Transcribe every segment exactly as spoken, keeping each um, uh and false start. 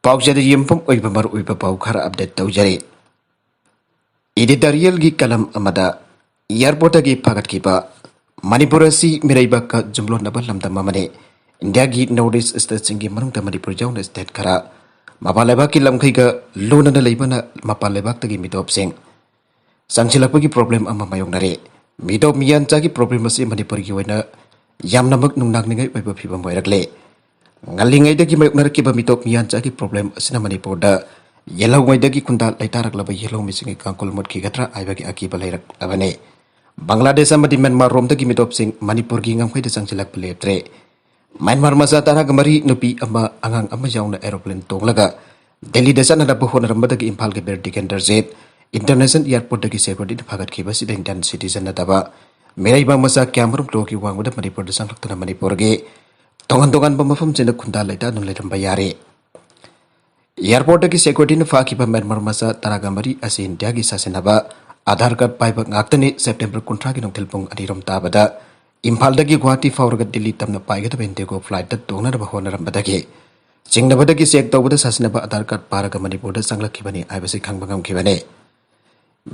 ꯄꯥꯎꯆꯦꯗ ꯌꯨꯝꯐꯝ ꯑꯣꯏꯕ ꯃꯔꯨꯑꯣꯏꯕ ꯄꯥꯎ ꯈꯔ ꯑꯞꯗꯦꯠ ꯇꯧꯖꯔꯤ꯫ ꯏꯗꯤꯇꯣꯔꯤꯌꯦꯜꯒꯤ ꯀꯂꯝ ꯑꯃꯗ, ꯑꯦꯌꯔꯄꯣꯔꯠꯇꯒꯤ ꯐꯥꯒꯠꯈꯤꯕ ꯃꯅꯤꯄꯨꯔ ꯑꯁꯤ ꯃꯤꯔꯩꯕꯥꯛꯀ ꯖꯨꯝꯂꯣꯟꯅꯕ ꯂꯝꯗꯝ ꯑꯃꯅꯤ꯫ ꯏꯟꯗꯤꯌꯥꯒꯤ ꯅꯣꯔꯠ ꯏꯁ ꯁ꯭ꯇꯦꯠꯁꯤꯡꯒꯤ ꯃꯅꯨꯡꯗ ꯃꯅꯤꯄꯨꯔ ꯌꯥꯎꯅ ꯁ꯭ꯇꯦꯠ ꯈꯔ ꯃꯄꯥꯟ ꯂꯩꯕꯥꯛꯀꯤ ꯂꯝꯈꯩꯒ ꯂꯨꯅꯅ ꯂꯩꯕꯅ ꯃꯄꯥꯟ ꯂꯩꯕꯥꯛꯇꯒꯤ ꯃꯤꯇꯣꯞꯁꯤꯡ ꯆꯪꯁꯤꯜꯂꯛꯄꯒꯤ ꯄ꯭ꯔꯣꯕ꯭ꯂꯦꯝ ꯑꯃ ꯃꯥꯌꯣꯛꯅꯔꯦ꯫ ꯃꯤꯇꯣꯞ ꯃꯤꯌꯥꯟꯆꯥꯒꯤ ꯄ꯭ꯔꯣꯕ꯭ꯂꯦꯝ ꯑꯁꯤ ꯃꯅꯤꯄꯨꯔꯒꯤ ꯑꯣꯏꯅ ꯌꯥꯝꯅꯃꯛ ꯅꯨꯡꯅꯥꯡꯅꯤꯡꯉꯥꯏ ꯑꯣꯏꯕ ꯐꯤꯕꯝ ꯑꯣꯏꯔꯛꯂꯦ꯫ ꯉꯜꯂꯤꯉꯩꯗꯒꯤ ꯃꯥꯌꯣꯛꯅꯔꯛꯈꯤꯕ ꯃꯤꯇꯣꯞ ꯃꯤꯌꯥꯟꯆꯥꯒꯤ ꯄ꯭ꯔꯣꯕ꯭ꯂꯦꯝ ꯑꯁꯤꯅ ꯃꯅꯤꯄꯨꯔꯗ ꯌꯦꯜꯍꯧꯉꯩꯗꯒꯤ ꯈꯨꯟꯗꯥ ꯂꯩꯇꯥꯔꯛꯂꯕ ꯌꯦꯜꯍꯧꯃꯤꯁꯤꯡꯒꯤ ꯀꯥꯡꯈꯨꯜ ꯃꯨꯠꯈꯤꯒꯗ꯭ꯔꯥ ꯍꯥꯏꯕꯒꯤ ꯑꯀꯤꯕ ꯂꯩꯔꯛꯂꯕꯅꯤ꯫ ꯕꯪꯒ꯭ꯂꯥꯗꯦꯁ ꯑꯃꯗꯤ ꯃ꯭ꯌꯥꯟꯃꯥꯔ ꯔꯣꯝꯗꯒꯤ ꯃꯤꯇꯣꯞꯁꯤꯡ ꯃꯅꯤꯄꯨꯔꯒꯤ ꯉꯝꯈꯩꯗ ꯆꯪꯁꯤꯜꯂꯛꯄ ꯂꯦꯞꯇ꯭ꯔꯦ꯫ ꯃ꯭ꯌꯥꯟꯃꯥꯔ ꯃꯆꯥ ꯇꯔꯥꯒ ꯃꯔꯤ, ꯅꯨꯄꯤ ꯑꯃ, ꯑꯉꯥꯡ ꯑꯃ ꯌꯥꯎꯅ ꯑꯦꯔꯣꯄ꯭ꯂꯦꯟ ꯇꯣꯡꯂꯒ ꯗꯦꯜꯂꯤꯗ ꯆꯠꯅꯅꯕ ꯍꯣꯠꯅꯔꯝꯕꯗꯒꯤ ꯏꯝꯐꯥꯜꯒꯤ Bir Tikendrajit international ꯑꯦꯌꯔꯄꯣꯔꯠꯇꯒꯤ ꯁꯦꯀ꯭ꯌꯨꯔꯤꯇꯤꯅ ꯐꯥꯒꯠꯈꯤꯕꯁꯤꯗ Indian citizen ꯅꯠꯇꯕ ꯃꯤꯔꯩꯕꯥꯛ ꯃꯆꯥ ꯀꯌꯥꯃꯔꯨꯝ ꯂꯣꯒꯤ ꯋꯥꯡꯃꯗ ꯃꯅꯤꯄꯨꯔꯗ ꯆꯪꯂꯛꯇꯨꯅ ꯃꯅꯤꯄꯨꯔꯒꯤ ꯇꯣꯉꯥꯟ ꯇꯣꯉꯥꯟꯕ ꯃꯐꯝꯁꯤꯡꯗ ꯈꯨꯟꯗꯥ ꯂꯩꯇꯥꯗꯨꯅ ꯂꯩꯔꯝꯕ ꯌꯥꯔꯦ꯫ ꯑꯦꯌꯔꯄꯣꯔꯠꯇꯒꯤ ꯁꯦꯀ꯭ꯌꯨꯔꯤꯇꯤꯅ ꯐꯥꯈꯤꯕ ꯃ꯭ꯌꯥꯟꯃꯥꯔ ꯃꯆꯥ ꯇꯔꯥꯒ ꯃꯔꯤ ꯑꯁꯤ ꯏꯟꯗꯤꯌꯥꯒꯤ ꯁꯥꯁꯤꯟꯅꯕ ꯑꯥꯙꯥꯔ ꯀꯥꯔꯗ ꯄꯥꯏꯕ ꯉꯥꯛꯇꯅꯤ꯫ ꯁꯦꯞꯇꯦꯝꯕꯔ ꯀꯨꯟꯊ꯭ꯔꯥꯒꯤ ꯅꯨꯡꯊꯤꯜ ꯄꯨꯡ ꯑꯅꯤꯔꯣꯝ ꯇꯥꯕꯗ ꯏꯝꯐꯥꯜꯗꯒꯤ ꯒꯨꯋꯥꯍꯥꯇꯤ ꯐꯥꯎꯔꯒ ꯗꯤꯜꯂꯤ ꯇꯝꯅ ꯄꯥꯏꯒꯗꯕ ꯏꯟꯗꯤꯒꯣ ꯐ꯭ꯂꯥꯏꯠꯇ ꯇꯣꯡꯅꯅꯕ ꯍꯣꯠꯅꯔꯝꯕꯗꯒꯤ ꯆꯤꯡꯅꯕꯗꯒꯤ ꯆꯦꯛ ꯇꯧꯕꯗ ꯁꯥꯁꯤꯟꯅꯕ ꯑꯥꯙꯥꯔ ꯀꯥꯔꯗ ꯄꯥꯔꯒ ꯃꯅꯤꯄꯨꯔꯗ ꯆꯪꯂꯛꯈꯤꯕꯅꯤ ꯍꯥꯏꯕꯁꯤ ꯈꯪꯕ ꯉꯝꯈꯤꯕꯅꯤ꯫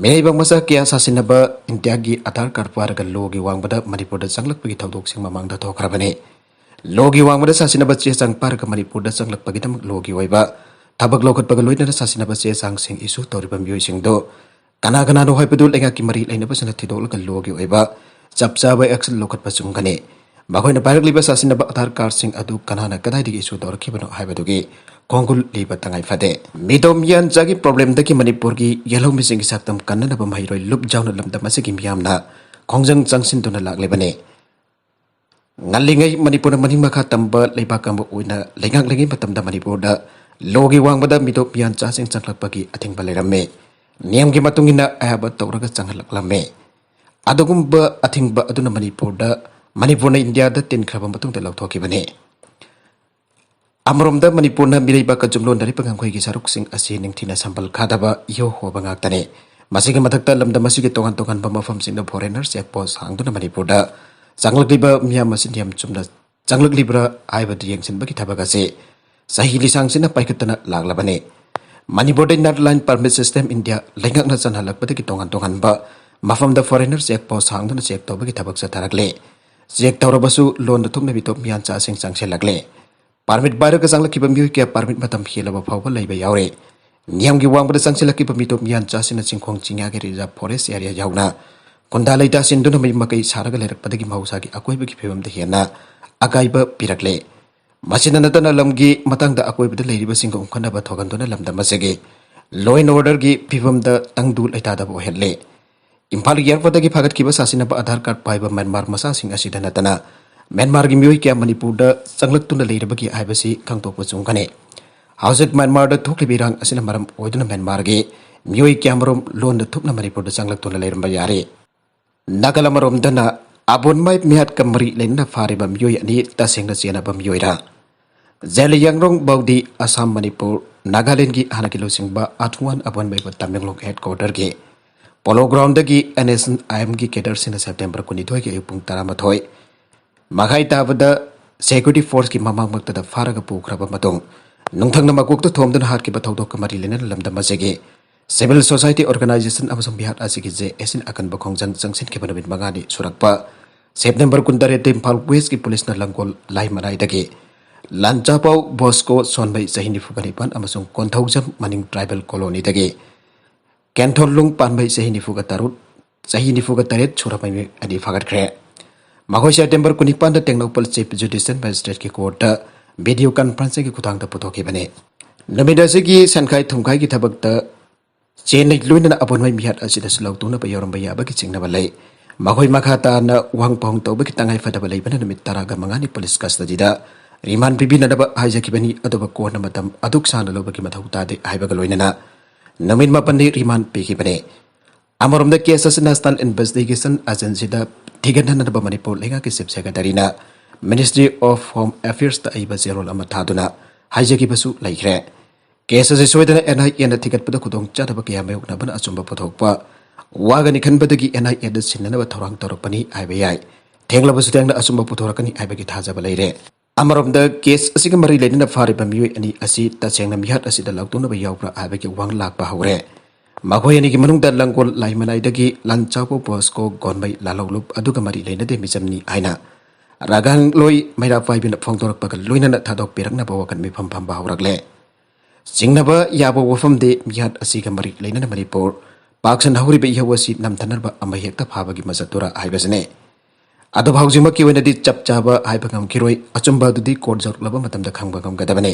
ꯃꯤꯔꯩꯕꯥꯛ ꯃꯆꯥ ꯀꯌꯥ ꯁꯥꯁꯤꯟꯅꯕ ꯏꯟꯗꯤꯌꯥꯒꯤ ꯑꯥꯙꯥꯔ ꯀꯥꯔꯗ ꯄꯥꯔꯒ ꯂꯣꯒꯤ ꯋꯥꯡꯃꯗ ꯃꯅꯤꯄꯨꯔꯗ ꯆꯪꯂꯛꯄꯒꯤ ꯊꯧꯗꯣꯛꯁꯤꯡ ꯃꯃꯥꯡꯗ ꯊꯣꯛꯈ꯭ꯔꯕꯅꯤ꯫ ꯂꯣꯒꯤ ꯋꯥꯡꯃꯗ ꯁꯥꯁꯤꯟꯅꯕ ꯆꯦ ꯆꯥꯡ ꯄꯥꯔꯒ ꯃꯅꯤꯄꯨꯔꯗ ꯆꯪꯂꯛꯄꯒꯤꯗꯃꯛ ꯂꯣꯒꯤ ꯑꯣꯏꯕ ꯊꯕꯛ ꯂꯧꯈꯠꯄꯒ ꯂꯣꯏꯅꯅ ꯁꯥꯁꯤꯟꯅꯕ ꯆꯦ ꯆꯥꯡꯁꯤꯡ ꯏꯁꯨ ꯇꯧꯔꯤꯕ ꯃꯤꯑꯣꯏꯁꯤꯡꯗꯨ ꯀꯅꯥ ꯀꯅꯥꯅꯣ ꯍꯥꯏꯕꯗꯨ ꯂꯩꯉꯥꯛꯀꯤ ꯃꯔꯤ ꯂꯩꯅꯕꯁꯤꯡꯅ ꯊꯤꯗꯣꯛꯂꯒ ꯂꯣꯒꯤ ꯑꯣꯏꯕ ꯆꯞ ꯆꯥꯕ ꯑꯦꯛꯁꯟ ꯂꯧꯈꯠꯄ ꯆꯨꯝꯒꯅꯤ꯫ ꯃꯈꯣꯏꯅ ꯄꯥꯏꯔꯛꯂꯤꯕ ꯁꯥꯁꯤꯟꯅꯕ ꯑꯥꯙꯥꯔ ꯀꯥꯔꯗꯁꯤꯡ ꯑꯗꯨ ꯀꯅꯥꯅ ꯀꯗꯥꯏꯗꯒꯤ ꯏꯁꯨ ꯇꯧꯔꯛꯈꯤꯕꯅꯣ ꯍꯥꯏꯕꯗꯨꯒꯤ ꯈꯣꯡꯒꯨꯜ ꯂꯤꯕ ꯇꯉꯥꯏ ꯐꯗꯦ꯫ ꯃꯤꯇꯣꯞ ꯃꯤꯌꯥꯟꯆꯥꯒꯤ ꯄ꯭ꯔꯣꯕ꯭ꯂꯦꯝꯗꯒꯤ ꯃꯅꯤꯄꯨꯔꯒꯤ ꯌꯦꯜꯍꯧꯃꯤꯁꯤꯡꯒꯤ ꯁꯛꯇꯝ ꯀꯟꯅꯅꯕ ꯃꯍꯩꯔꯣꯏ ꯂꯨꯞ ꯌꯥꯎꯅ ꯂꯝꯗꯝ ꯑꯁꯤꯒꯤ ꯃꯤꯌꯥꯝꯅ ꯈꯣꯡꯖꯪ ꯆꯪꯁꯤꯟꯗꯨꯅ ꯂꯥꯛꯂꯤꯕꯅꯤ꯫ ꯉꯜꯂꯤꯉꯩ ꯃꯅꯤꯄꯨꯔꯅ ꯃꯅꯤꯡ ꯃꯈꯥ ꯇꯝꯕ ꯂꯩꯕꯥꯛ ꯑꯃ ꯑꯣꯏꯅ ꯂꯩꯉꯥꯛꯂꯤꯉꯩ ꯃꯇꯝꯗ ꯃꯅꯤꯄꯨꯔꯗ ꯂꯣꯒꯤ ꯋꯥꯡꯃꯗ ꯃꯤꯇꯣꯞ ꯃꯤꯌꯥꯟꯆꯥꯁꯤꯡ ꯆꯪꯂꯛꯄꯒꯤ ꯑꯊꯤꯡꯕ ꯂꯩꯔꯝꯃꯤ꯫ ꯅꯤꯌꯝꯒꯤ ꯃꯇꯨꯡ ꯏꯟꯅ ꯑꯌꯥꯕ ꯇꯧꯔꯒ ꯆꯪꯍꯜꯂꯛꯂꯝꯃꯤ꯫ ꯑꯗꯨꯒꯨꯝꯕ ꯑꯊꯤꯡꯕ ꯑꯗꯨꯅ ꯃꯅꯤꯄꯨꯔꯗ, ꯃꯅꯤꯄꯨꯔꯅ ꯏꯟꯗꯤꯌꯥꯗ ꯇꯤꯟꯈ꯭ꯔꯕ ꯃꯇꯨꯡꯗ ꯂꯧꯊꯣꯛꯈꯤꯕꯅꯤ꯫ ꯑꯃꯔꯣꯝꯗ ꯃꯅꯤꯄꯨꯔꯅ ꯃꯤꯔꯩꯕꯥꯛꯀ ꯖꯨꯝꯂꯣꯟꯅꯔꯤꯕ ꯉꯝꯈꯩꯒꯤ ꯁꯔꯨꯛꯁꯤꯡ ꯑꯁꯤ ꯅꯤꯡꯊꯤꯅ ꯁꯝꯕꯜ ꯈꯥꯗꯕ ꯏꯍꯣ ꯍꯣꯕ ꯉꯥꯛꯇꯅꯤ꯫ ꯃꯁꯤꯒꯤ ꯃꯊꯛꯇ ꯂꯝꯗꯝ ꯑꯁꯤꯒꯤ ꯇꯣꯉꯥꯟ ꯇꯣꯉꯥꯟꯕ ꯃꯐꯝꯁꯤꯡꯗ ꯐꯣꯔꯦꯅꯔ ꯆꯦꯛ ꯄꯣꯁ ꯍꯥꯡꯗꯨꯅ ꯃꯅꯤꯄꯨꯔꯗ ꯆꯪꯂꯛꯂꯤꯕ ꯃꯤꯌꯥꯝ ꯑꯁꯤ ꯅꯤꯌꯝ ꯆꯨꯝꯅ ꯆꯪꯂꯛꯂꯤꯕ꯭ꯔꯥ ꯍꯥꯏꯕꯗꯨ ꯌꯦꯡꯁꯤꯟꯕꯒꯤ ꯊꯕꯛ ꯑꯁꯤ ꯆꯍꯤ ꯂꯤꯁꯥꯡꯁꯤꯟꯅ ꯄꯥꯏꯈꯠꯇꯨꯅ ꯂꯥꯛꯂꯕꯅꯤ꯫ ꯃꯅꯤꯄꯨꯔꯗ Inner Line Permit System India ꯂꯩꯉꯥꯛꯅ ꯆꯜꯍꯜꯂꯛꯄꯗꯒꯤ ꯇꯣꯉꯥꯟ ꯇꯣꯉꯥꯟꯕ ꯃꯐꯝꯗ foreigner check post ꯍꯥꯡꯗꯨꯅ check ꯇꯧꯕꯒꯤ ꯊꯕꯛ ꯆꯠꯊꯔꯛꯂꯦ꯫ Check ꯇꯧꯔꯕꯁꯨ ꯂꯣꯟꯗ ꯊꯨꯞꯅ ꯃꯤꯇꯣꯞ ꯃꯤꯌꯥꯟꯆꯥꯁꯤꯡ ꯆꯪꯁꯤꯜꯂꯛꯂꯦ꯫ Permit ꯄꯥꯏꯔꯒ ꯆꯪꯂꯛꯈꯤꯕ ꯃꯤꯑꯣꯏ ꯀꯌꯥ permit ꯃꯇꯝ ꯍꯦꯜꯂꯕ ꯐꯥꯎꯕ ꯂꯩꯕ ꯌꯥꯎꯔꯦ꯫ ꯅꯤꯌꯝꯒꯤ ꯋꯥꯡꯃꯗ ꯆꯪꯁꯤꯜꯂꯛꯈꯤꯕ ꯃꯤꯇꯣꯞ ꯃꯤꯌꯥꯟꯆꯥꯁꯤꯡꯅ ꯆꯤꯡꯈꯣꯡ ꯆꯤꯡꯌꯥꯒꯤ reserve forest area ꯌꯥꯎꯅ ꯈꯨꯟꯗꯥ ꯂꯩꯇꯥ ꯁꯤꯟꯗꯨꯅ ꯃꯌꯨꯝ ꯃꯀꯩ ꯁꯥꯔꯒ ꯂꯩꯔꯛꯄꯗꯒꯤ ꯃꯍꯧꯁꯥꯒꯤ ꯑꯀꯣꯏꯕꯒꯤ ꯐꯤꯕꯝꯗ ꯍꯦꯟꯅ ꯑꯀꯥꯏꯕ ꯄꯤꯔꯛꯂꯦ꯫ ꯃꯁꯤꯗ ꯅꯠꯇꯅ ꯂꯝꯒꯤ ꯃꯇꯥꯡꯗ ꯑꯀꯣꯏꯕꯗ ꯂꯩꯔꯤꯕꯁꯤꯡꯒ ꯎꯪꯈꯠꯅꯕ ꯊꯣꯛꯍꯟꯗꯨꯅ ꯂꯝꯗꯝ ꯑꯁꯤꯒꯤ law and orderꯒꯤ ꯐꯤꯕꯝꯗ ꯇꯪꯗꯨ ꯂꯩꯇꯥꯗꯕ ꯑꯣꯏꯍꯜꯂꯦ꯫ ꯏꯝꯐꯥꯜꯒꯤ airportꯇꯒꯤ ꯐꯥꯒꯠꯈꯤꯕ ꯁꯥꯁꯤꯟꯅꯕ Aadhaar card ꯄꯥꯏꯕ ꯃ꯭ꯌꯥꯟꯃꯥꯔ ꯃꯆꯥꯁꯤꯡ ꯑꯁꯤꯗ ꯅꯠꯇꯅ ꯃ꯭ꯌꯥꯟꯃꯥꯔꯒꯤ ꯃꯤꯑꯣꯏ ꯀꯌꯥ ꯃꯅꯤꯄꯨꯔꯗ ꯆꯪꯂꯛꯇꯨꯅ ꯂꯩꯔꯕꯒꯦ ꯍꯥꯏꯕꯁꯤ ꯈꯪꯗꯣꯛꯄ ꯆꯨꯝꯒꯅꯤ꯫ ꯍꯧꯖꯤꯛ ꯃ꯭ꯌꯥꯟꯃꯥꯔꯗ ꯊꯣꯛꯂꯤꯕ ꯏꯔꯥꯡ ꯑꯁꯤꯅ ꯃꯔꯝ ꯑꯣꯏꯗꯨꯅ ꯃ꯭ꯌꯥꯟꯃꯥꯔꯒꯤ ꯃꯤꯑꯣꯏ ꯀꯌꯥꯃꯔꯨꯝ ꯂꯣꯟꯗ ꯊꯨꯞꯅ ꯃꯅꯤꯄꯨꯔꯗ ꯆꯪꯂꯛꯇꯨꯅ ꯂꯩꯔꯝꯕ ꯌꯥꯔꯦ꯫ ꯅꯥꯒꯥꯂꯥꯟ ꯑꯃꯔꯣꯝꯗꯅ ꯑꯕꯣꯟꯃꯥꯏ ꯃꯤꯍꯥꯠꯀ ꯃꯔꯤ ꯂꯩꯅꯅ ꯐꯥꯔꯤꯕ ꯃꯤꯑꯣꯏ ꯑꯅꯤ ꯇꯁꯦꯡꯅ ꯆꯦꯟꯅꯕ ꯃꯤꯑꯣꯏꯔꯥ? ꯖꯦꯂꯤꯌꯥꯡꯔꯣꯡ ꯕꯧꯗꯤ ꯑꯁꯥꯝ, ꯃꯅꯤꯄꯨꯔ, ꯅꯥꯒꯥꯂꯦꯟꯒꯤ ꯍꯥꯟꯅꯒꯤ ꯂꯨꯆꯤꯡꯕ ꯑꯊꯨꯋꯥꯟ ꯑꯕꯣꯟꯃꯩꯕꯨ ꯇꯃꯦꯡꯂꯣꯡ headquarterꯒꯤ Polo Groundꯗꯒꯤ NSCN-IMꯒꯤ cadreꯁꯤꯡꯅ September ꯀꯨꯟꯅꯤꯊꯣꯏꯒꯤ ꯑꯌꯨꯛ ꯄꯨꯡ ꯇꯔꯥꯃꯥꯊꯣꯏ ꯃꯈꯥꯏ ꯇꯥꯕꯗ security forceꯀꯤ ꯃꯃꯥꯡꯃꯛꯇꯗ ꯐꯥꯔꯒ ꯄꯨꯈ꯭ꯔꯕ ꯃꯇꯨꯡ ꯅꯨꯡꯊꯪꯅ ꯃꯀꯣꯛꯇ ꯊꯣꯝꯗꯨꯅ ꯍꯥꯠꯈꯤꯕ ꯊꯧꯗꯣꯛꯀ ꯃꯔꯤ ꯂꯩꯅꯅ ꯂꯝꯗꯝ ꯑꯁꯤꯒꯤ civil society organization ꯑꯃꯁꯨꯡ ꯃꯤꯍꯥꯠ ꯑꯁꯤꯒꯤ JACꯅ ꯑꯀꯟꯕ ꯈꯣꯡꯖꯪ ꯆꯪꯁꯤꯟꯈꯤꯕ ꯅꯨꯃꯤꯠ ꯃꯉꯥꯅꯤ ꯁꯨꯔꯛꯄ September ꯀꯨꯟꯇꯔꯦꯠꯇ ꯏꯝꯐꯥꯜ Westꯀꯤ ꯄꯨꯂꯤꯁꯅ ꯂꯪꯒꯣꯜ ꯂꯥꯏꯃꯅꯥꯏꯗꯒꯤ ꯂꯥꯟꯆꯥꯄꯥꯎ ꯕꯣꯁꯀꯣ ꯁꯣꯟꯕꯩ ꯆꯍꯤ ꯅꯤꯐꯨꯒ ꯅꯤꯄꯥꯟ ꯑꯃꯁꯨꯡ ꯀꯣꯟꯊꯧꯖꯝ ꯃꯅꯤꯡ tribal colonyꯗꯒꯤ ꯀꯦꯟꯊꯣꯜꯂꯨꯡ ꯄꯥꯟꯕꯩ ꯆꯍꯤ ꯅꯤꯐꯨꯒ ꯇꯔꯨꯛ, ꯆꯍꯤ ꯅꯤꯐꯨꯒ ꯇꯔꯦꯠ ꯁꯨꯔꯕ ꯃꯤꯑꯣꯏ ꯑꯅꯤ ꯐꯥꯒꯠꯈ꯭ꯔꯦ꯫ ꯃꯈꯣꯏ September ꯀꯨꯟꯅꯤꯄꯥꯟꯗ Tengnoupal Chief Judicial Magistrateꯀꯤ courtꯇ video conferencingꯒꯤ ꯈꯨꯊꯥꯡꯗ ꯄꯨꯊꯣꯛꯈꯤꯕꯅꯤ꯫ ꯅꯨꯃꯤꯠ ꯑꯁꯤꯒꯤ ꯁꯦꯟꯈꯥꯏ ꯊꯨꯝꯈꯥꯏꯒꯤ ꯊꯕꯛꯇ ꯆꯦꯟꯅꯩ ꯂꯣꯏꯅꯅ ꯑꯕꯣꯟꯃꯩ ꯃꯤꯍꯥꯠ ꯑꯁꯤꯗꯁꯨ ꯂꯧꯇꯣꯛꯅꯕ ꯌꯥꯎꯔꯝꯕ ꯌꯥꯕꯒꯤ ꯆꯤꯡꯅꯕ ꯂꯩ꯫ ꯃꯈꯣꯏ ꯃꯈꯥ ꯇꯥꯅ ꯋꯥꯍꯪ ꯄꯥꯎꯍꯪ ꯇꯧꯕꯒꯤ ꯇꯉꯥꯏ ꯐꯗꯕ ꯂꯩꯕꯅ ꯅꯨꯃꯤꯠ ꯇꯔꯥꯒ ꯃꯉꯥꯅꯤ police custodyꯗ remand ꯄꯤꯕꯤꯅꯅꯕ ꯍꯥꯏꯖꯈꯤꯕꯅꯤ, ꯑꯗꯨꯕꯨ courtꯅ ꯃꯇꯝ ꯑꯗꯨꯛ ꯁꯥꯡꯅ ꯂꯧꯕꯒꯤ ꯃꯊꯧ ꯇꯥꯗꯦ ꯍꯥꯏꯕꯒ ꯂꯣꯏꯅꯅ ꯅꯨꯃꯤꯠ ꯃꯥꯄꯟꯅꯤ remand ꯄꯤꯈꯤꯕꯅꯤ꯫ ꯑꯃꯔꯣꯝꯗ case ꯑꯁꯤ National Investigation Agencyꯗ ꯊꯤꯒꯠꯅꯅꯕ ꯃꯅꯤꯄꯨꯔ ꯂꯩꯉꯥꯛꯀꯤ Chief Secretaryꯅ Ministry of Home Affairsꯇ ꯑꯏꯕ ꯆꯦꯔꯣꯜ ꯑꯃ ꯊꯥꯗꯨꯅ ꯍꯥꯏꯖꯈꯤꯕꯁꯨ ꯂꯩꯈ꯭ꯔꯦ꯫ Case ꯑꯁꯤ ꯁꯣꯏꯗꯅ NIAꯅ ꯊꯤꯒꯠꯄꯗ ꯈꯨꯗꯣꯡꯆꯥꯗꯕ ꯀꯌꯥ ꯃꯥꯌꯣꯛꯅꯕꯅ ꯑꯆꯨꯝꯕ ꯄꯨꯊꯣꯛꯄ ꯋꯥꯒꯅꯤ ꯈꯟꯕꯗꯒꯤ NIAꯗ ꯁꯤꯟꯅꯅꯕ ꯊꯧꯔꯥꯡ ꯇꯧꯔꯛꯄꯅꯤ ꯍꯥꯏꯕ ꯌꯥꯏ꯫ ꯊꯦꯡꯂꯕꯁꯨ ꯊꯦꯡꯅ ꯑꯆꯨꯝꯕ ꯄꯨꯊꯣꯔꯛꯀꯅꯤ ꯍꯥꯏꯕꯒꯤ ꯊꯥꯖꯕ ꯂꯩꯔꯦ꯫ ꯑꯃꯔꯣꯝꯗ, ꯀꯦꯁ ꯑꯁꯤꯒ ꯃꯔꯤ ꯂꯩꯅꯅ ꯐꯥꯔꯤꯕ ꯃꯤꯑꯣꯏ ꯑꯅꯤ ꯑꯁꯤ ꯇꯁꯦꯡꯅ ꯃꯤꯍꯥꯠ ꯑꯁꯤꯗ ꯂꯥꯎꯊꯣꯛꯅꯕ ꯌꯥꯎꯕ꯭ꯔꯥ ꯍꯥꯏꯕꯒꯤ ꯋꯥꯍꯪ ꯂꯥꯛꯄ ꯍꯧꯔꯦ꯫ ꯃꯈꯣꯏ ꯑꯅꯤꯒꯤ ꯃꯅꯨꯡꯗ ꯂꯪꯒꯣꯜ ꯂꯥꯏꯃꯅꯥꯏꯗꯒꯤ ꯂꯥꯟꯆꯥꯎꯕ ꯕꯣꯁꯀꯣ ꯒꯣꯟꯃꯩ ꯂꯥꯂꯧꯂꯨꯞ ꯑꯗꯨꯒ ꯃꯔꯤ ꯂꯩꯅꯗꯦ ꯃꯤꯆꯝꯅꯤ ꯍꯥꯏꯅ ꯔꯥꯒꯥꯡꯂꯣꯏ ꯃꯩꯔꯥ ꯄꯥꯏꯕꯤꯅ ꯐꯣꯡꯗꯣꯔꯛꯄꯒ ꯂꯣꯏꯅꯅ ꯊꯥꯗꯣꯛꯄꯤꯔꯛꯅꯕ ꯋꯥꯀꯠ ꯃꯤꯐꯝ ꯐꯝꯕ ꯍꯧꯔꯛꯂꯦ꯫ ꯆꯤꯡꯅꯕ ꯌꯥꯕ ꯋꯥꯐꯝꯗꯤ ꯃꯤꯍꯥꯠ ꯑꯁꯤꯒ ꯃꯔꯤ ꯂꯩꯅꯅ ꯃꯅꯤꯄꯨꯔ ꯄꯥꯛꯁꯟ ꯍꯧꯔꯤꯕ ꯏꯍꯧ ꯑꯁꯤ ꯅꯝꯊꯅꯕ ꯑꯃ ꯍꯦꯛꯇ ꯐꯥꯕꯒꯤ ꯃꯆꯠꯇꯨꯔꯥ ꯍꯥꯏꯕꯁꯤꯅꯤ꯫ ꯑꯗꯨꯕꯨ ꯍꯧꯖꯤꯛꯃꯛꯀꯤ ꯑꯣꯏꯅꯗꯤ ꯆꯞ ꯆꯥꯕ ꯍꯥꯏꯕ ꯉꯝꯈꯤꯔꯣꯏ꯫ ꯑꯆꯨꯝꯕ ꯑꯗꯨꯗꯤ ꯀꯣꯔꯠ ꯌꯧꯔꯛꯂꯕ ꯃꯇꯝꯗ ꯈꯪꯕ ꯉꯝꯒꯗꯕꯅꯤ꯫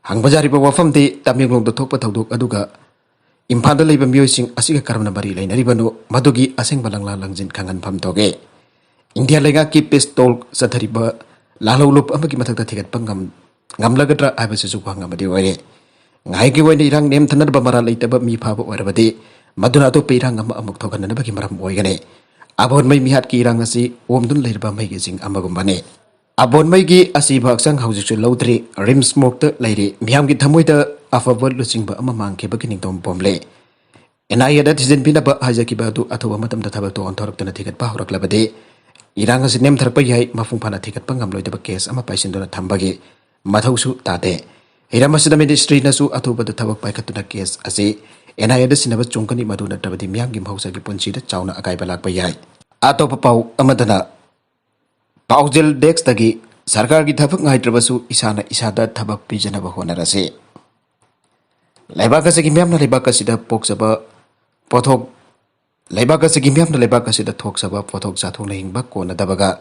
ꯍꯪꯕ ꯌꯥꯔꯤꯕ ꯋꯥꯐꯝꯗꯤ ꯇꯃꯦꯡꯂꯣꯡꯗ ꯊꯣꯛꯄ ꯊꯧꯗꯣꯛ ꯑꯗꯨꯒ ꯏꯝꯐꯥꯜꯗ ꯂꯩꯕ ꯃꯤꯑꯣꯏꯁꯤꯡ ꯑꯁꯤꯒ ꯀꯔꯝꯅ ꯃꯔꯤ ꯂꯩꯅꯔꯤꯕꯅꯣ, ꯃꯗꯨꯒꯤ ꯑꯁꯦꯡꯕ ꯂꯪꯂꯥ ꯂꯪꯖꯤꯟ ꯈꯪꯍꯟꯐꯝ ꯊꯣꯛꯏ꯫ ꯏꯟꯗꯤꯌꯥ ꯂꯩꯉꯥꯛꯀꯤ ꯄꯤꯁ ꯇꯣꯜ ꯆꯠꯊꯔꯤꯕ ꯂꯥꯜꯍꯧꯂꯨꯞ ꯑꯃꯒꯤ ꯃꯊꯛꯇ ꯊꯤꯒꯠꯄ ꯉꯝ-, ꯉꯝꯂꯒꯗ꯭ꯔꯥ ꯍꯥꯏꯕꯁꯤꯁꯨ ꯋꯥꯍꯪ ꯑꯃꯗꯤ ꯑꯣꯏꯔꯦ꯫ ꯉꯥꯏꯍꯥꯛꯀꯤ ꯑꯣꯏꯅ ꯏꯔꯥꯡ ꯅꯦꯝꯊꯅꯅꯕ ꯃꯔꯥꯜ ꯂꯩꯇꯕ ꯃꯤ ꯐꯥꯕ ꯑꯣꯏꯔꯕꯗꯤ ꯃꯗꯨꯅ ꯑꯇꯣꯞꯄ ꯏꯔꯥꯡ ꯑꯃ ꯑꯃꯨꯛ ꯊꯣꯛꯍꯟꯅꯅꯕꯒꯤ ꯃꯔꯝ ꯑꯣꯏꯒꯅꯤ꯫ ꯑꯕꯣꯟꯃꯩ ꯃꯤꯍꯥꯠꯀꯤ ꯏꯔꯥꯡ ꯑꯁꯤ ꯑꯣꯝꯗꯨꯅ ꯂꯩꯔꯕ ꯃꯩꯒꯤ ꯆꯤꯡ ꯑꯃꯒꯨꯝꯕꯅꯤ꯫ ꯑꯕꯣꯟꯃꯩꯒꯤ ꯑꯁꯤꯕ ꯍꯛꯆꯥꯡ ꯍꯧꯖꯤꯛꯁꯨ ꯂꯧꯗ꯭ꯔꯤ, ꯔꯤꯝꯁ ꯃꯣꯔꯒꯇ ꯂꯩꯔꯤ꯫ ꯃꯤꯌꯥꯝꯒꯤ ꯊꯃꯣꯏꯗ ꯑꯐꯕ ꯂꯨꯆꯤꯡꯕ ꯑꯃ ꯃꯥꯡꯈꯤꯕꯒꯤ ꯅꯤꯡꯇꯝ ꯄꯣꯝꯂꯦ꯫ ꯑꯦꯟ ꯑꯥꯏ ꯑꯦꯗ ꯊꯤꯖꯤꯟꯕꯤꯅꯕ ꯍꯥꯏꯖꯈꯤꯕ ꯑꯗꯨ ꯑꯊꯨꯕ ꯃꯇꯝꯗ ꯊꯕꯛꯇ ꯑꯣꯟꯊꯣꯔꯛꯇꯨꯅ ꯊꯤꯒꯠꯄ ꯍꯧꯔꯛꯂꯕꯗꯤ ꯏꯔꯥꯡ ꯑꯁꯤ ꯅꯦꯝꯊꯔꯛꯄ ꯌꯥꯏ꯫ ꯃꯄꯨꯡ ꯐꯥꯅ ꯊꯤꯒꯠꯄ ꯉꯝꯂꯣꯏꯗꯕ ꯀꯦꯁ ꯑꯃ ꯄꯥꯏꯁꯤꯟꯗꯨꯅ ꯊꯝꯕꯒꯤ ꯃꯊꯧꯁꯨ ꯇꯥꯗꯦ꯫ ꯍꯤꯔꯝ ꯑꯁꯤꯗ ꯃꯤꯅꯤꯁꯇ꯭ꯔꯤꯅꯁꯨ ꯑꯊꯨꯕꯗ ꯊꯕꯛ ꯄꯥꯏꯈꯠꯇꯨꯅ ꯀꯦꯁ ꯑꯁꯤ ꯑꯦꯟ ꯑꯥꯏ ꯑꯦꯗ ꯁꯤꯟꯅꯕ ꯆꯨꯝꯒꯅꯤ, ꯃꯗꯨ ꯅꯠꯇ꯭ꯔꯕꯗꯤ ꯃꯤꯌꯥꯝꯒꯤ ꯃꯍꯧꯁꯥꯒꯤ ꯄꯨꯟꯁꯤꯗ ꯆꯥꯎꯅ ꯑꯀꯥꯏꯕ ꯂꯥꯛꯄ ꯌꯥꯏ꯫ ꯑꯇꯣꯞꯄ ꯄꯥꯎ ꯑꯃꯗꯅ, ꯄꯥꯎꯖꯦꯜ ꯗꯦꯁ꯭ꯛꯇꯒꯤ ꯁꯔꯀꯥꯔꯒꯤ ꯊꯕꯛ ꯉꯥꯏꯗ꯭ꯔꯕꯁꯨ ꯏꯁꯥꯅ ꯏꯁꯥꯗ ꯊꯕꯛ ꯄꯤꯖꯅꯕ ꯍꯣꯠꯅꯔꯁꯤ꯫ ꯂꯩꯕꯥꯛ ꯑꯁꯤꯒꯤ ꯃꯤꯌꯥꯝꯅ ꯂꯩꯕꯥꯛ ꯑꯁꯤꯗ ꯄꯣꯛꯆꯕ ꯄꯣꯠꯊꯣꯛ, ꯂꯩꯕꯥꯛ ꯑꯁꯤꯒꯤ ꯃꯤꯌꯥꯝꯅ ꯂꯩꯕꯥꯛ ꯑꯁꯤꯗ ꯊꯣꯛꯆꯕ ꯄꯣꯠꯊꯣꯛ ꯆꯥꯊꯣꯛꯅ ꯍꯤꯡꯕ ꯀꯣꯟꯅꯗꯕꯒ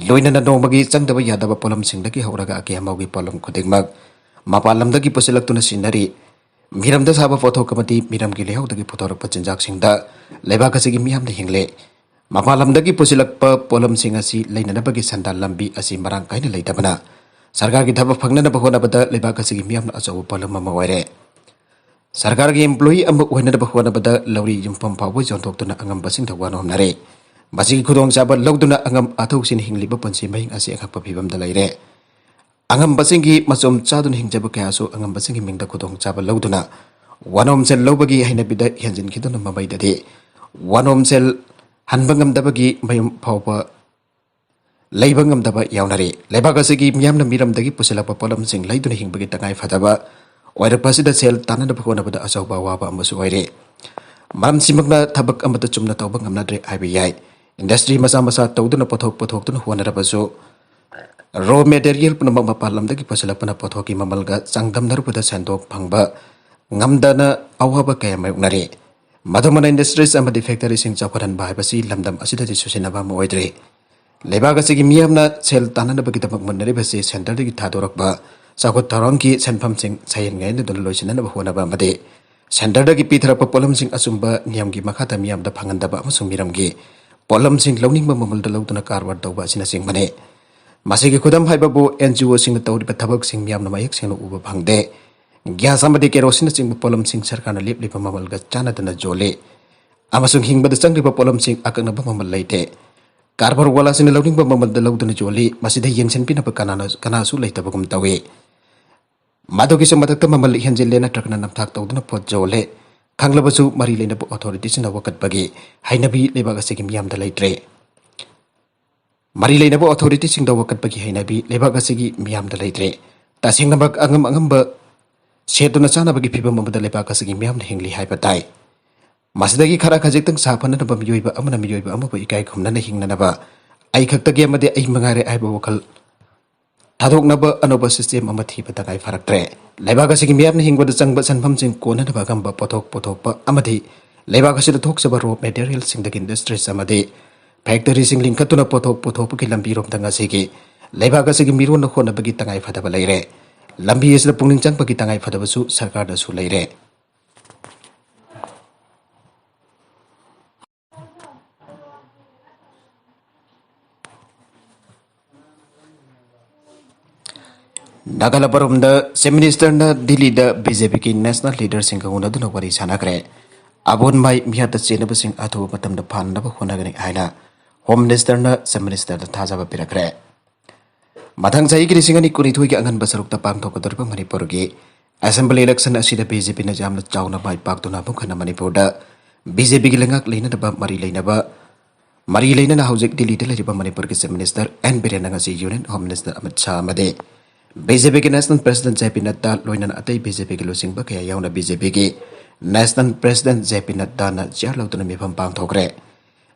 ꯂꯣꯏꯅꯅ ꯅꯣꯡꯃꯒꯤ ꯆꯪꯗꯕ ꯌꯥꯗꯕ ꯄꯣꯠꯂꯝꯁꯤꯡꯗꯒꯤ ꯍꯧꯔꯒ ꯑꯀꯦ ꯑꯃꯧꯒꯤ ꯄꯣꯠꯂꯝ ꯈꯨꯗꯤꯡꯃꯛ ꯃꯄꯥꯟ ꯂꯝꯗꯒꯤ ꯄꯨꯁꯤꯜꯂꯛꯇꯨꯅ ꯁꯤꯖꯤꯟꯅꯔꯤ꯫ ꯃꯤꯔꯝꯗ ꯁꯥꯕ ꯄꯣꯠꯊꯣꯛ ꯑꯃꯗꯤ ꯃꯤꯔꯝꯒꯤ ꯂꯩꯍꯥꯎꯗꯒꯤ ꯄꯨꯊꯣꯔꯛꯄ ꯆꯤꯟꯖꯥꯛꯁꯤꯡꯗ ꯂꯩꯕꯥꯛ ꯑꯁꯤꯒꯤ ꯃꯤꯌꯥꯝꯅ ꯍꯤꯡꯂꯦ꯫ ꯃꯄꯥꯟ ꯂꯝꯗꯒꯤ ꯄꯨꯁꯤꯜꯂꯛꯄ ꯄꯣꯠꯂꯝꯁꯤꯡ ꯑꯁꯤ ꯂꯩꯅꯅꯕꯒꯤ ꯁꯦꯟꯗꯥꯟ ꯂꯝꯕꯤ ꯑꯁꯤ ꯃꯔꯥꯡ ꯀꯥꯏꯅ ꯂꯩꯇꯕꯅ ꯁꯔꯀꯥꯔꯒꯤ ꯊꯕꯛ ꯐꯪꯅꯅꯕ ꯍꯣꯠꯅꯕꯗ ꯂꯩꯕꯥꯛ ꯑꯁꯤꯒꯤ ꯃꯤꯌꯥꯝꯅ ꯑꯆꯧꯕ ꯄꯣꯠꯂꯝ ꯑꯃ ꯑꯣꯏꯔꯦ꯫ ꯁꯔꯀꯥꯔꯒꯤ employee ꯑꯃ ꯑꯣꯏꯅꯅꯕ ꯍꯣꯠꯅꯕꯗ ꯂꯧꯔꯤ ꯌꯨꯝꯐꯝ ꯐꯥꯎꯕ ꯌꯣꯟꯊꯣꯛꯇꯨꯅ ꯑꯉꯝꯕꯁꯤꯡꯗ ꯋꯥꯅꯣꯝꯅꯔꯦ꯫ ꯃꯁꯤꯒꯤ ꯈꯨꯗꯣꯡꯆꯥꯕ ꯂꯧꯗꯨꯅ ꯑꯉꯝ ꯑꯊꯧꯁꯤꯡꯅ ꯍꯤꯡꯂꯤꯕ ꯄꯨꯟꯁꯤ ꯃꯍꯤꯡ ꯑꯁꯤ ꯑꯉꯛꯄ ꯐꯤꯕꯝꯗ ꯂꯩꯔꯦ꯫ ꯑꯉꯝꯕꯁꯤꯡꯒꯤ ꯃꯆꯣꯝ ꯆꯥꯗꯨꯅ ꯍꯤꯡꯖꯕ ꯀꯌꯥꯁꯨ ꯑꯉꯝꯕꯁꯤꯡꯒꯤ ꯃꯤꯡꯗ ꯈꯨꯗꯣꯡꯆꯥꯕ ꯂꯧꯗꯨꯅ ꯋꯥꯅꯣꯝ ꯁꯦꯜ ꯂꯧꯕꯒꯤ ꯍꯩꯅꯕꯤꯗ ꯍꯦꯟꯖꯤꯟꯈꯤꯗꯨꯅ ꯃꯃꯩꯗꯗꯤ ꯋꯥꯅꯣꯝ ꯁꯦꯜ ꯍꯟꯕ ꯉꯝꯗꯕꯒꯤ ꯃꯌꯨꯝ ꯐꯥꯎꯕ ꯂꯩꯕ ꯉꯝꯗꯕ ꯌꯥꯎꯅꯔꯤ꯫ ꯂꯩꯕꯥꯛ ꯑꯁꯤꯒꯤ ꯃꯤꯌꯥꯝꯅ ꯃꯤꯔꯝꯗꯒꯤ ꯄꯨꯁꯤꯜꯂꯛꯄ ꯄꯣꯠꯂꯝꯁꯤꯡ ꯂꯩꯗꯨꯅ ꯍꯤꯡꯕꯒꯤ ꯇꯉꯥꯏ ꯐꯗꯕ ꯑꯣꯏꯔꯛꯄ ꯑꯁꯤꯗ ꯁꯦꯜ ꯇꯥꯟꯅꯅꯕ ꯍꯣꯠꯅꯕꯗ ꯑꯆꯧꯕ ꯑꯋꯥꯕ ꯑꯃꯁꯨ ꯑꯣꯏꯔꯦ꯫ ꯃꯔꯝ ꯁꯤꯃꯛꯅ ꯊꯕꯛ ꯑꯃꯠꯇ ꯆꯨꯝꯅ ꯇꯧꯕ ꯉꯝꯅꯗ꯭ꯔꯦ ꯍꯥꯏꯕ ꯌꯥꯏ꯫ ꯏꯟꯗꯁꯇ꯭ꯔꯤ ꯃꯆꯥ ꯃꯆꯥ ꯇꯧꯗꯨꯅ ꯄꯣꯠꯊꯣꯛ ꯄꯨꯊꯣꯛꯇꯨꯅ ꯍꯣꯠꯅꯔꯕꯁꯨ, ꯔꯣ ꯃꯦꯇꯦꯔꯤꯌꯦꯜ ꯄꯨꯝꯅꯃꯛ ꯃꯄꯥꯟ ꯂꯝꯗꯒꯤ ꯄꯨꯁꯤꯜꯂꯛꯄꯅ ꯄꯣꯠꯊꯣꯛꯀꯤ ꯃꯃꯜꯒ ꯆꯥꯡꯗꯝꯅꯔꯨꯕꯗ ꯁꯦꯟꯗꯣꯛ ꯐꯪꯕ ꯉꯝꯗꯅ ꯑꯋꯥꯕ ꯀꯌꯥ ꯃꯥꯌꯣꯛꯅꯔꯤ꯫ ꯃꯗꯨꯃꯅ ꯏꯟꯗꯁꯇ꯭ꯔꯤꯁ ꯑꯃꯗꯤ ꯐꯦꯛꯇꯔꯤꯁꯤꯡ ꯆꯥꯎꯈꯠꯍꯟꯕ ꯍꯥꯏꯕꯁꯤ ꯂꯝꯗꯝ ꯑꯁꯤꯗꯗꯤ ꯁꯣꯏꯁꯤꯟꯅꯕ ꯑꯃ ꯑꯣꯏꯗ꯭ꯔꯤ꯫ ꯂꯩꯕꯥꯛ ꯑꯁꯤꯒꯤ ꯃꯤꯌꯥꯝꯅ ꯁꯦꯜ ꯇꯥꯟꯅꯅꯕꯒꯤꯗꯃꯛ ꯃꯨꯟꯅꯔꯤꯕꯁꯤ ꯁꯦꯟꯇꯔꯗꯒꯤ ꯊꯥꯗꯣꯔꯛꯄ ꯆꯥꯎꯈꯠ ꯊꯧꯔꯥꯡꯒꯤ ꯁꯦꯟꯐꯝꯁꯤꯡ ꯁꯥꯌꯦꯟ ꯉꯥꯏꯅꯗꯨꯅ ꯂꯣꯏꯁꯤꯟꯅꯅꯕ ꯍꯣꯠꯅꯕ ꯑꯃꯗꯤ ꯁꯦꯟꯇꯔꯗꯒꯤ ꯄꯤꯊꯔꯛꯄ ꯄꯣꯠꯂꯝꯁꯤꯡ ꯑꯆꯨꯝꯕ ꯅꯤꯌꯝꯒꯤ ꯃꯈꯥꯗ ꯃꯤꯌꯥꯝꯗ ꯐꯪꯍꯟꯗꯕ ꯑꯃꯁꯨꯡ ꯃꯤꯔꯝꯒꯤ ꯄꯣꯠꯂꯝꯁꯤꯡ ꯂꯧꯅꯤꯡꯕ ꯃꯃꯜꯗ ꯂꯧꯗꯨꯅ ꯀꯔꯕꯥꯔ ꯇꯧꯕ ꯑꯁꯤꯅꯆꯤꯡꯕꯅꯤ꯫ ꯃꯁꯤꯒꯤ ꯈꯨꯗꯝ ꯍꯥꯏꯕꯕꯨ ꯑꯦꯟ ꯖꯤ ꯑꯣꯁꯤꯡꯅ ꯇꯧꯔꯤꯕ ꯊꯕꯛꯁꯤꯡ ꯃꯤꯌꯥꯝꯅ ꯃꯌꯦꯛ ꯁꯦꯡꯅ ꯎꯕ ꯐꯪꯗꯦ꯫ ꯒ꯭ꯌꯥꯁ ꯑꯃꯗꯤ ꯀꯦꯔꯣꯁꯤꯟꯅꯆꯤꯡꯕ ꯄꯣꯠꯂꯝꯁꯤꯡ ꯁꯔꯀꯥꯔꯅ ꯂꯦꯞꯂꯤꯕ ꯃꯃꯜꯒ ꯆꯥꯟꯅꯗꯅ ꯌꯣꯜꯂꯤ ꯑꯃꯁꯨꯡ ꯍꯤꯡꯕꯗ ꯆꯪꯂꯤꯕ ꯄꯣꯠꯂꯝꯁꯤꯡ ꯑꯀꯛꯅꯕ ꯃꯃꯜ ꯂꯩꯇꯦ꯫ ꯀꯔꯕꯥꯔ ꯋꯥꯂꯥꯁꯤꯡꯅ ꯂꯧꯅꯤꯡꯕ ꯃꯃꯜꯗ ꯂꯧꯗꯨꯅ ꯌꯣꯜꯂꯤ꯫ ꯃꯁꯤꯗ ꯌꯦꯡꯁꯤꯟꯕꯤꯅꯕ ꯀꯅꯥꯅ-, ꯀꯅꯥꯁꯨ ꯂꯩꯇꯕꯒꯨꯝ ꯇꯧꯏ꯫ ꯃꯗꯨꯒꯤꯁꯨ ꯃꯊꯛꯇ ꯃꯃꯜ ꯍꯦꯟꯖꯤꯜꯂꯦꯅ ꯅꯠꯇ꯭ꯔꯒꯅ ꯅꯝꯊꯥꯛ ꯇꯧꯗꯨꯅ ꯄꯣꯠ ꯌꯣꯜꯂꯦ꯫ ꯈꯪꯂꯕꯁꯨ ꯃꯔꯤ ꯂꯩꯅꯕ ꯑꯣꯊꯣꯔꯤꯇꯤꯁꯤꯡꯅ ꯋꯥꯀꯠꯄꯒꯤ ꯍꯩꯅꯕꯤ ꯂꯩꯕꯥꯛ ꯑꯁꯤꯒꯤ ꯃꯤꯌꯥꯝꯗ ꯂꯩꯇ꯭ꯔꯦ꯫ ꯃꯔꯤ ꯂꯩꯅꯕ ꯑꯣꯊꯣꯔꯤꯇꯤꯁꯤꯡꯗ ꯋꯥꯀꯠꯄꯒꯤ ꯍꯩꯅꯕꯤ ꯂꯩꯕꯥꯛ ꯑꯁꯤꯒꯤ ꯃꯤꯌꯥꯝꯗ ꯂꯩꯇ꯭ꯔꯦ꯫ ꯇꯁꯦꯡꯅꯃꯛ ꯑꯉꯝ ꯑꯉꯝꯕ ꯁꯦꯠꯇꯨꯅ ꯆꯥꯅꯕꯒꯤ ꯐꯤꯕꯝ ꯑꯃꯗ ꯂꯩꯕꯥꯛ ꯑꯁꯤꯒꯤ ꯃꯤꯌꯥꯝꯅ ꯍꯤꯡꯂꯤ ꯍꯥꯏꯕ ꯇꯥꯏ꯫ ꯃꯁꯤꯗꯒꯤ ꯈꯔ ꯈꯖꯤꯛꯇꯪ ꯁꯥꯐꯅꯅꯕ ꯃꯤꯑꯣꯏꯕ ꯑꯃꯅ ꯃꯤꯑꯣꯏꯕ ꯑꯃꯕꯨ ꯏꯀꯥꯏ ꯈꯨꯝꯅꯅ ꯍꯤꯡꯅꯅꯕ ꯑꯩ ꯈꯛꯇꯒꯤ ꯑꯃꯗꯤ ꯑꯩ ꯃꯉꯥꯏꯔꯦ ꯍꯥꯏꯕ ꯋꯥꯈꯜ ꯊꯥꯗꯣꯛꯅꯕ ꯑꯅꯧꯕ ꯁꯤꯁꯇꯦꯝ ꯑꯃ ꯊꯤꯕ ꯇꯉꯥꯏ ꯐꯔꯛꯇ꯭ꯔꯦ꯫ ꯂꯩꯕꯥꯛ ꯑꯁꯤꯒꯤ ꯃꯤꯌꯥꯝꯅ ꯍꯤꯡꯕꯗ ꯆꯪꯕ ꯁꯦꯟꯐꯝꯁꯤꯡ ꯀꯣꯟꯅꯅꯕ ꯑꯉꯝꯕ ꯄꯣꯠꯊꯣꯛ ꯄꯨꯊꯣꯛꯄ ꯑꯃꯗꯤ ꯂꯩꯕꯥꯛ ꯑꯁꯤꯗ ꯊꯣꯛꯆꯕ ꯔꯣ ꯃꯦꯇꯦꯔꯤꯌꯦꯜꯁꯤꯡꯗꯒꯤ ꯏꯟꯗꯁꯇ꯭ꯔꯤꯁ ꯑꯃꯗꯤ ꯐꯦꯛꯇꯔꯤꯁꯤꯡ ꯂꯤꯡꯈꯠꯇꯨꯅ ꯄꯣꯠꯊꯣꯛ ꯄꯨꯊꯣꯛꯄꯒꯤ ꯂꯝꯕꯤꯔꯣꯝꯗ ꯉꯁꯤꯒꯤ ꯂꯩꯕꯥꯛ ꯑꯁꯤꯒꯤ ꯃꯤꯔꯣꯟꯅ ꯍꯣꯠꯅꯕꯒꯤ ꯇꯉꯥꯏ ꯐꯗꯕ ꯂꯩꯔꯦ꯫ ꯂꯝꯕꯤ ꯑꯁꯤꯗ ꯄꯨꯛꯅꯤꯡ ꯆꯪꯕꯒꯤ ꯇꯉꯥꯏ ꯐꯗꯕꯁꯨ ꯁꯔꯀꯥꯔꯗꯁꯨ ꯂꯩꯔꯦ꯫ ꯅꯥꯒꯥꯂꯥꯕꯥꯔꯣꯝꯗ ꯆꯤꯐ ꯃꯤꯅꯤꯁꯇꯔꯅ ꯗꯤꯜꯂꯤꯗ ꯕꯤ ꯖꯦ ꯄꯤꯒꯤ ꯅꯦꯁꯅꯦꯜ ꯂꯤꯗꯔꯁꯤꯡꯒ ꯎꯅꯗꯨꯅ ꯋꯥꯔꯤ ꯁꯥꯟꯅꯈ꯭ꯔꯦ꯫ ꯑꯕꯣꯟ ꯃꯥꯏ ꯃꯤꯍꯥꯠꯇ ꯆꯦꯟꯅꯕꯁꯤꯡ ꯑꯊꯨꯕ ꯃꯇꯝꯗ ꯐꯥꯅꯅꯕ ꯍꯣꯠꯅꯒꯅꯤ ꯍꯥꯏꯅ ꯍꯣꯝ ꯃꯤꯅꯤꯁꯇꯔꯅ ꯆꯤꯐ ꯃꯤꯅꯤꯁꯇꯔꯗ ꯊꯥꯖꯕ ꯄꯤꯔꯛꯈ꯭ꯔꯦ꯫ ꯃꯊꯪ ꯆꯍꯤꯒꯤ ꯂꯤꯁꯤꯡ ꯑꯅꯤ ꯀꯨꯟꯅꯤꯊꯣꯏꯒꯤ ꯑꯉꯟꯕ ꯁꯔꯨꯛꯇ ꯄꯥꯡꯊꯣꯛꯀꯗꯧꯔꯤꯕ ꯃꯅꯤꯄꯨꯔꯒꯤ ꯑꯦꯁꯦꯝꯕꯂꯤ ꯏꯂꯦꯛꯁꯟ ꯑꯁꯤꯗ ꯕꯤ ꯖꯦ ꯄꯤꯅ ꯌꯥꯝꯅ ꯆꯥꯎꯅ ꯃꯥꯏ ꯄꯥꯛꯇꯨꯅ ꯑꯃꯨꯛ ꯍꯟꯅ ꯃꯅꯤꯄꯨꯔꯗ ꯕꯤ ꯖꯦ ꯄꯤꯒꯤ ꯂꯩꯉꯥꯛ ꯂꯩꯅꯅꯕ ꯃꯔꯤ ꯂꯩꯅꯕ ꯃꯔꯤ ꯂꯩꯅꯅ ꯍꯧꯖꯤꯛ ꯗꯤꯜꯂꯤꯗ ꯂꯩꯔꯤꯕ ꯃꯅꯤꯄꯨꯔꯒꯤ Chief Minister ꯑꯦꯟ ꯕꯤꯔꯦꯟꯅ ꯉꯁꯤ Union Home Minister Amit Shah ꯑꯃꯗꯤ BJPꯒꯤ National President JP ꯅꯗ꯭ꯗꯥ ꯂꯣꯏꯅꯅ ꯑꯇꯩ BJPꯒꯤ ꯂꯨꯆꯤꯡꯕ ꯀꯌꯥ ꯌꯥꯎꯅ BJPꯒꯤ National President JP ꯅꯗ꯭ꯗꯥꯅ chair ꯂꯧꯗꯨꯅ ꯃꯤꯐꯝ ꯄꯥꯡꯊꯣꯛꯈ꯭ꯔꯦ꯫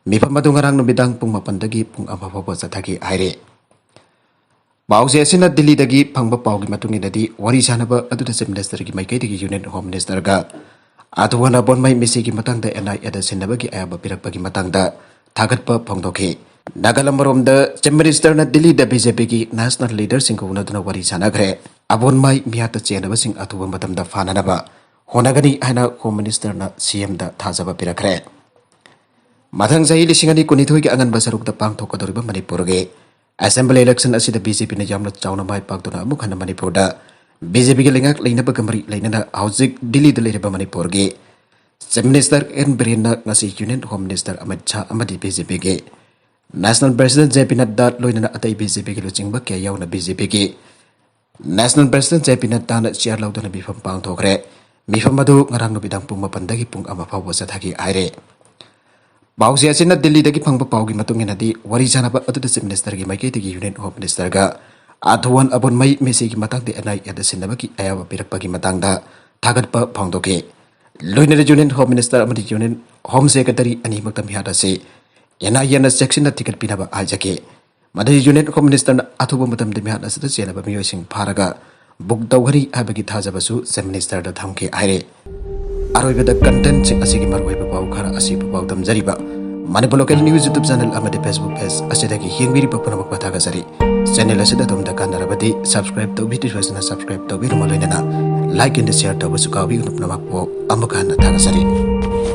ꯃꯤꯐꯝ ꯑꯗꯨ ꯉꯔꯥꯡ ꯅꯨꯃꯤꯗꯥꯡ ꯄꯨꯡ ꯃꯥꯄꯟꯗꯒꯤ ꯄꯨꯡ ꯑꯃ ꯐꯥꯎꯕ ꯆꯠꯊꯈꯤ ꯍꯥꯏꯔꯤ꯫ ꯄꯥꯎꯆꯦ ꯑꯁꯤꯅ ꯗꯤꯜꯂꯤꯗꯒꯤ ꯐꯪꯕ ꯄꯥꯎꯒꯤ ꯃꯇꯨꯡ ꯏꯟꯅꯗꯤ, ꯋꯥꯔꯤ ꯁꯥꯅꯕ ꯑꯗꯨꯗ Chief Ministerꯒꯤ ꯃꯥꯏꯀꯩꯗꯒꯤ Union Home Ministerꯒ ꯑꯊꯨꯕꯅ ꯑꯕꯣꯟꯃꯩ ꯃꯤꯁꯤꯒꯤ ꯃꯇꯥꯡꯗ NIAꯗ ꯁꯤꯟꯅꯕꯒꯤ ꯑꯌꯥꯕ ꯄꯤꯔꯛꯄꯒꯤ ꯃꯇꯥꯡꯗ ꯊꯥꯒꯠꯄ ꯐꯣꯡꯗꯣꯛꯈꯤ꯫ ꯅꯥꯒꯥꯂꯝ ꯑꯃꯔꯣꯝꯗ Chief Ministerꯅ ꯗꯤꯜꯂꯤꯗ BJPꯒꯤ national leaderꯁꯤꯡꯒ ꯎꯅꯗꯨꯅ ꯋꯥꯔꯤ ꯁꯥꯅꯈ꯭ꯔꯦ꯫ ꯑꯕꯣꯟꯃꯩ ꯃꯤꯍꯥꯠꯇ ꯆꯦꯟꯅꯕꯁꯤꯡ ꯑꯊꯨꯕ ꯃꯇꯝꯗ ꯐꯥꯅꯅꯕ ꯍꯣꯠꯅꯒꯅꯤ ꯍꯥꯏꯅ Home Ministerꯅ CMꯗ ꯊꯥꯖꯕ ꯄꯤꯔꯛꯈ꯭ꯔꯦ꯫ ꯃꯊꯪ ꯆꯍꯤ ꯂꯤꯁꯤꯡ ꯑꯅꯤ ꯀꯨꯟꯅꯤꯊꯣꯏꯒꯤ ꯑꯉꯟꯕ ꯁꯔꯨꯛꯇ ꯄꯥꯡꯊꯣꯛꯀꯗꯧꯔꯤꯕ ꯃꯅꯤꯄꯨꯔꯒꯤ Assembly election ꯑꯁꯤꯗ BJPꯅ ꯌꯥꯝꯅ ꯆꯥꯎꯅ ꯃꯥꯏ ꯄꯥꯛꯇꯨꯅ ꯑꯃꯨꯛ ꯍꯟꯅ ꯃꯅꯤꯄꯨꯔꯗ BJPꯒꯤ ꯂꯩꯉꯥꯛ ꯂꯩꯅꯕꯒ ꯃꯔꯤ ꯂꯩꯅꯅ ꯍꯧꯖꯤꯛ ꯗꯤꯜꯂꯤꯗ ꯂꯩꯔꯤꯕ ꯃꯅꯤꯄꯨꯔꯒꯤ Chief Minister ꯑꯦꯟ ꯕꯤꯔꯦꯟꯅ ꯉꯁꯤ Union Home Minister Amit Shah ꯑꯃꯗꯤ BJPꯒꯤ National President JP ꯅꯗ꯭ꯗꯥ ꯂꯣꯏꯅꯅ ꯑꯇꯩ BJPꯒꯤ ꯂꯨꯆꯤꯡꯕ ꯀꯌꯥ ꯌꯥꯎꯅ BJPꯒꯤ National President JP ꯅꯗ꯭ꯗꯥꯅ chair ꯂꯧꯗꯨꯅ ꯃꯤꯐꯝ ꯄꯥꯡꯊꯣꯛꯈ꯭ꯔꯦ꯫ ꯃꯤꯐꯝ ꯑꯗꯨ ꯉꯔꯥꯡ ꯅꯨꯃꯤꯗꯥꯡ ꯄꯨꯡ ꯃꯥꯄꯟꯗꯒꯤ ꯄꯨꯡ ꯑꯃ ꯐꯥꯎꯕ ꯆꯠꯊꯈꯤ ꯍꯥꯏꯔꯦ꯫ ꯄꯥꯎꯆꯦ ꯑꯁꯤꯅ ꯗꯤꯜꯂꯤꯗꯒꯤ ꯐꯪꯕ ꯄꯥꯎꯒꯤ ꯃꯇꯨꯡ ꯏꯟꯅꯗꯤ, ꯋꯥꯔꯤ ꯁꯥꯅꯕ ꯑꯗꯨꯗ Chief Ministerꯒꯤ ꯃꯥꯏꯀꯩꯗꯒꯤ Union Home Ministerꯒ ꯑꯊꯨꯕ ꯑꯕꯣꯟꯃꯩ ꯃꯤꯁꯤꯒꯤ ꯃꯇꯥꯡꯗ NIAꯗ ꯁꯤꯟꯅꯕꯒꯤ ꯑꯌꯥꯕ ꯄꯤꯔꯛꯄꯒꯤ ꯃꯇꯥꯡꯗ ꯊꯥꯒꯠꯄ ꯐꯣꯡꯗꯣꯛꯈꯤ꯫ ꯂꯣꯏꯅꯅ Union Home Minister ꯑꯃꯗꯤ Union Home Secretary ꯑꯅꯤꯃꯛꯇ ꯃꯤꯍꯥꯠ ꯑꯁꯤ NIAꯅ ꯆꯦꯛꯁꯤꯟꯅ ꯊꯤꯒꯠꯄꯤꯅꯕ ꯍꯥꯏꯖꯈꯤ꯫ ꯃꯗꯨꯗꯤ Union Home Ministerꯅ ꯑꯊꯨꯕ ꯃꯇꯝꯗ ꯃꯤꯍꯥꯠ ꯑꯁꯤꯗ ꯆꯦꯟꯅꯕ ꯃꯤꯑꯣꯏꯁꯤꯡ ꯐꯥꯔꯒ book ꯇꯧꯒꯅꯤ ꯍꯥꯏꯕꯒꯤ ꯊꯥꯖꯕꯁꯨ Chief Ministerꯗ ꯊꯝꯈꯤ ꯍꯥꯏꯔꯤ꯫ ꯑꯔꯣꯏꯕꯗ contentꯁꯤꯡ ꯑꯁꯤꯒꯤ ꯃꯔꯨꯑꯣꯏꯕ ꯄꯥꯎ ꯈꯔ ꯑꯁꯤꯕꯨ ꯄꯥꯎꯗꯝꯖꯔꯤꯕ Manipur Local News YouTube channel ꯑꯃꯗꯤ Facebook page ꯑꯁꯤꯗꯒꯤ ꯌꯦꯡꯕꯤꯔꯤꯕ ꯄꯨꯝꯅꯃꯛꯄꯨ ꯊꯥꯒꯠꯆꯔꯤ꯫ Channel ꯑꯁꯤꯗ ꯑꯗꯣꯝꯗ ꯀꯥꯟꯅꯔꯕꯗꯤ subscribe ꯇꯧꯕꯤꯗ꯭ꯔꯤꯕꯁꯤꯅ subscribe ꯇꯧꯕꯤꯔꯨꯕ ꯂꯣꯏꯅꯅ like and share ꯇꯧꯕꯁꯨ ꯀꯥꯎꯕꯤꯒꯅꯨ꯫ ꯄꯨꯝꯅꯃꯛꯄꯨ ꯑꯃꯨꯛ ꯍꯟꯅ ꯊꯥꯒꯠꯆꯔꯤ꯫